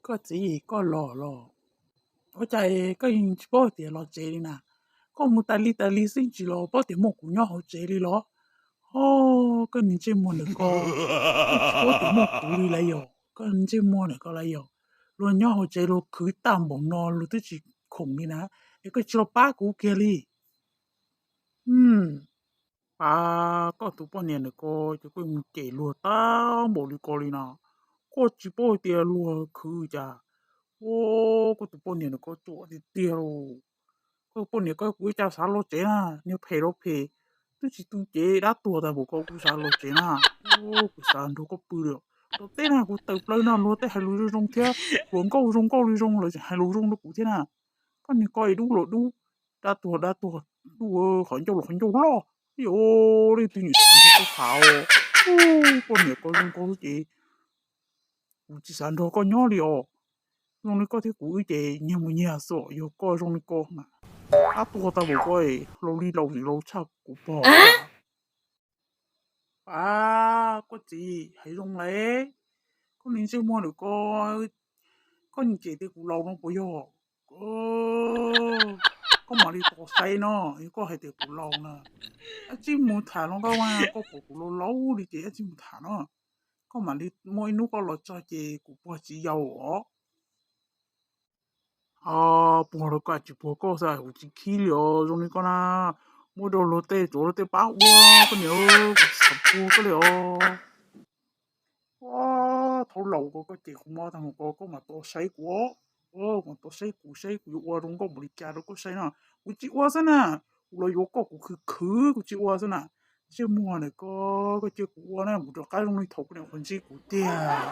Koj txiv, koj los los? Ua cas koj yeej tsis paub tias los tsev li na? Koj mus tas li tas li xwb tsis los paub tias muaj kuv nyob hauv tsev li los? Ho, koj niag ntsej muag ntawm koj, koj tsis paub tias muaj kuv li lawm yog? Koj niag ntsej muag ntawm koj lawm yog? Luag nyob hauv tsev luag khwv tag npaum no luag twb tsis khoom li na, es koj tsis los pab kuv kiag li? Pab koj tus poj niam ntawm ko ces koj mus cem luag tag npaum li ko li no, koj tsis paub tias luag khwv cas? Ua, koj tus poj niam ntawm ko tsuam tiag tiag lauj. Koj poj niam koj kuv ib cas xav los tsev na, niag phem los phem, twb tsis tu cev dab tuag tag npaum ko kuv xav los tsev na. Kuv xav nrog koj pw li. Tom teb na kuv tawm plaws no luag tej hais lus zoo zoo thiab, hluas nkauj zoo nkauj li zoo lawv tseem hais lus zoo rau kuv thiab na. Koj niag ko es dub los dub, dab tuag dab tuag, dub qhov ncauj los qhov ncauj loj. Yog leej twg niam xav nrog koj tham os? Poj niam ko zoo nkauj ces kuv tsis xav nrog koj nyob li os. Zoo li koj thiab kuv wb ces nyiag mus nyiag xwb, yog koj zoo li ko na, dab tuag tau npaum ko, laus li laus tshaj kuv pog. Ab, koj txiv, hais zoo lawm, koj niag ntsej muag ntawm ko, koj niag cem tias kuv laus no puas yog? Koj mam li tos saib no, yog koj hais tias kuv laus na, ab tsis mus tham los koj, koj pom kuv laus laus li ces ab tsis mus tham no, koj mam li muaj ib hnub koj los txog ces kuv pog tsis yau os. Puag rau koj tsis puag koj xwb, kuv tsis khib li os. Zoo li koj na, muab rau luag tej tsuav luag tej pab ua, koj niam, kuv tsis xav puag koj li os. Ua, thaum laus ko koj cem kuv mob tag ko koj mam tos saib kuv, mam tos saib kuv, saib kuv yuav ua zoo nkauj npaum li cas rau koj saib no. Kuv tsis ua xwb na, kuv los yuav koj kuv khwv khwv kuv tsis ua xwb na. Ntsej muag ntawm ko, koj cia kuv ua na kuv rov qab zoo li thaum koj niam qhuav ntsib kuv tiag.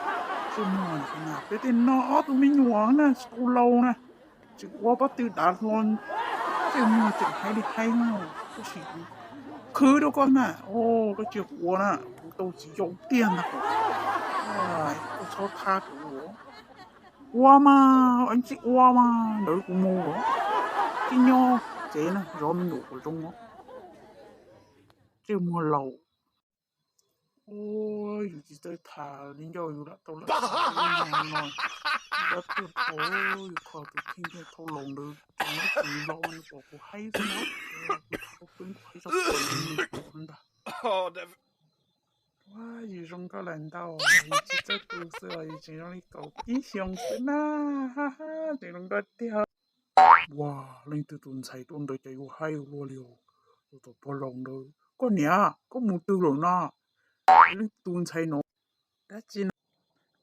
Ntsej muag ntawm ko na, peb tej no ob tug me nyuam na tsis tau laus na, tseem ua pob tw dav hlo, ntsej muag tseem haib li haib no, tab sis kuv khwv rau koj na. Koj cia kuv ua na, kuv tau txiv yau tiag ntag. Koj txhob thab kuv. Ua mas, tsis ua mas ntawd kuv mus, tsis nyob tsev na, zov me nyuam kom zoo. Ntsej muag laus. Yus tsis txawj tham li ncauj yus lam tau lam no, dab tuag tau, yus kho tus kheej thauj laus ntawd, tseem laus pom kuv haib xwb, kuv tham koj peb kuv haib tshaj plaws li ntag. Ua, yus zoo nkauj lawm ntau, yus tsis txawj tu xwb os, yus tseem zoo li kaum ib xyoo xwb na, tseem zoo nkauj tiag. Ua, leej twg tus ntxhais tuaj ntawd cas yuav haib ua luaj li os. Tus pog laus ntawd, koj niam, koj mus twg lawm no? Leej twg tus ntxhais no? Dab tsi no?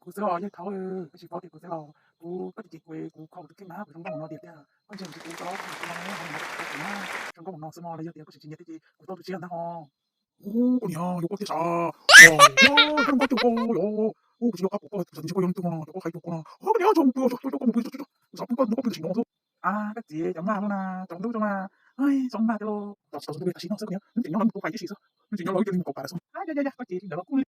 Kuv xwb os, yawg thaud, koj tsis paub tias kuv xwb os. Kuv, koj tsis cem kuv, kuv kho kuv tus kheej na, kuv zoo nkauj no tiag tiag. Koj ntsia kuv tus tau, kuv tsis tau na, zoo nkauj no xwb mog, los yog tias koj tsis tsim nyiam thiab ces kuv tau tus tshiab ntag os. Ub, koj niam, yog koj thiaj sav. Zoo nkauj cuag koj yom. Ub, kuv tsis nco qab pom koj, kuv xav tias koj yog leej twg no, cov koj haib cuag koj no. Koj niam, tso mus pw, tso, tso koj mus pw, tso, tso, tso, kuv xav pw koj, koj pw ntawm tsev no xwb. Ab, koj txiv, cov maj no na, tsaus ntuj tso mas. Tsaus ntuj tas sim no xwb, koj niam, nws tseem nyob lawv mus tua fais tib si xwb, nws tseem nyob lawv cia li mus kaum pam xwb. Yog yog yog, koj txiv, ntawd los kuj li.